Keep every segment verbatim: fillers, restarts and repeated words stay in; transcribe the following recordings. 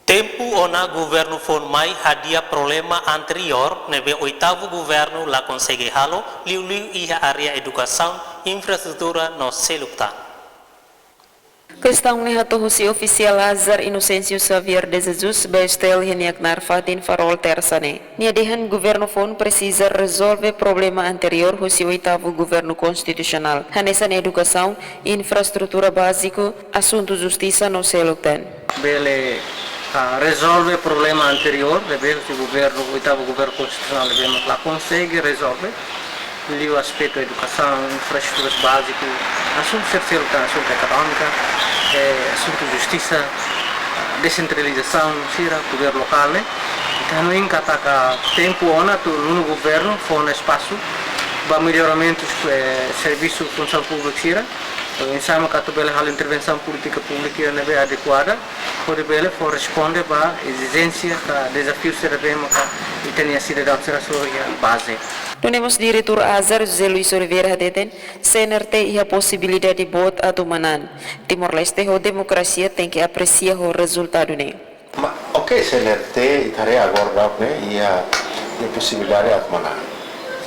Tempu ona governu foun mai hadi'a problema anteriór ne'ebé oitavu governu la konsege halo, liuliu iha área edukasaun, infraestrutura no seluk tan. Kestaun ne'e hato'o husi ofisiál ASAR Inocêncio Xavier de Jesus ba STL iha nia knaar fatin Farol, Tersa ne'e. Nia dehan governu foun presiza rezolve problema anteriór husi oitavu governu konstitusionál, hanesan edukasaun, infraestrutura báziku, asuntu justisa no seluk tan. Bele, ah, rezolve problema anteriór ne'ebé husi governu, oitavu governu konstitusionál ne'ebé mak la konsege rezolve. Liu aspetu edukasaun, infraestruturas báziku, asuntu sira seluk tan, asuntu ekonómika, eh, asuntu justisa, desentralizasaun sira, poder lokál ne'e. Entaun, hanoin katak tempu ona atu nonu governu fó ona espasu ba melloramentu, eh, servisu funsaun públika sira. Entaun, oinsá mak atu bele halo intervensaun polítika públika ne'ebé adekuada, hodi bele fó responde ba ezijénsia ka dezafiu sira ne'ebé maka ita-nia sidadaun sira sofre iha baze. Nune'e mós diretór ASAR José Luis Oliveira hateten, CNRT iha posibilidade boot atu manán. Timor-Leste ho demokrasia tenke apresia ho rezultadu ne'e. Ma, oke, CNRT ita haree agora daudaun ne'e iha, iha posibilidade atu manán.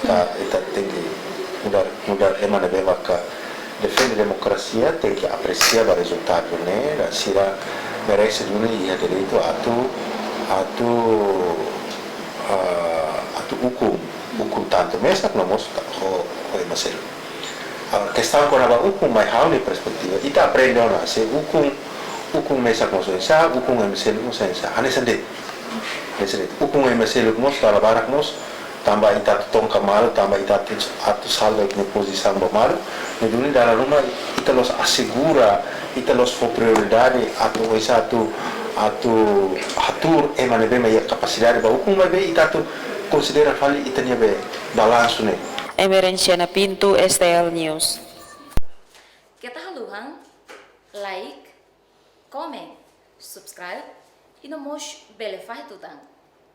Ita, ita tenke nu'udar, nu'udar ema ne'ebé maka defende demokrasia, tenke apresia ba rezultadu ne'e, no sira merese duni iha direitu atu, atu, ah, atu ukun, ukun tantu mesak no mós ho, ho ema seluk. Ah, kestaun kona-ba ukun mai ha'u-nia perspetiva. Ita aprende ona, se ukun, ukun mesak mós oinsá, ukun ema seluk mós oinsá. Hanesan de'it. Hanesan de'it. Ukun ema seluk mós, dala barak mós, tanba ita atu tonka malu, tanba ita atu, atu salva ita-nia pozisaun ba malu. Ne'e duni dala ruma ita la'ós asegura, ita la'ós fó prioridade atu oinsá atu, atu hatuur ema ne'ebé mak iha kapasidade ba ukun, maibé ita atu konsidera fali ita-nia be balansu ne'e. Emerenciana Pinto, STL News. Keta haluha like, comment, subscribe, i no mós bele fahe tutan.